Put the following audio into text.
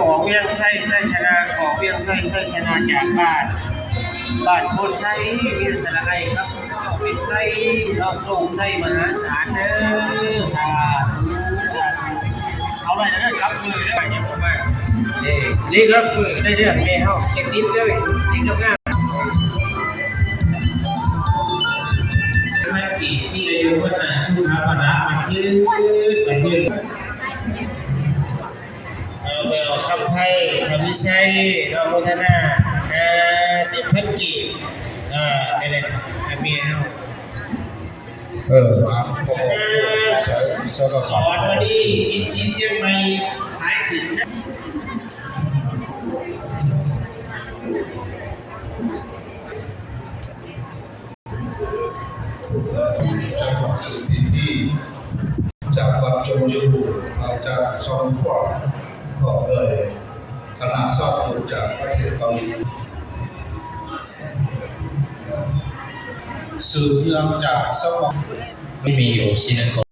ອອກວຽງໄຊ ໄຊຊະນະ ອອກວຽງໄຊ ໄຊຊະນະ ຈາກບ້ານ ບ້ານໂພນໄຊ ວຽງສະລະໄອ ຄັບ ເປັນໄຊ ເນາະ ໂຊກໄຊມະຫາສານເດີ ສາທຸ ສາທຸ ເອົາໄວ້ເດີ ກັບເຟີເດີ ເກັບເຟີ ເດ້ ເດ້ ກັບເຟີໄດ້ເດີ ແມ່ເຮົາເກັບຕິດເດີ ຕິດກັບງານ ພັນກີບ ມີອາຍຸວັນນະສຸຂະພະລະ ມັນຄື ມັນຄື ເອີ ແມ່ອອກຄຳໄພ ຄຳວິໄຊ ເນາະ ໂມທະນາ ຫ້າສິບພັນກີບ ເອີ ນັ້ນແຫຼະ ໃຫ້ແມ່ເຮົາ ເອີ ວ່າ ສອນມາດີ ກິນສີຊຽງໃໝ່ ຂາຍສິນຄ້າ ຈາກຂອງສິນພິທີ ຈາກວັດຈົງຢູ່ ອາຈານສອງພວກ ພ້ອມດ້ວຍຄະນະຊາວພຸດຈາກປະເທດເກົາຫຼີ ສືບເນື່ອງຈາກສະຫວັງ ມີໂອຊີນະຄອນ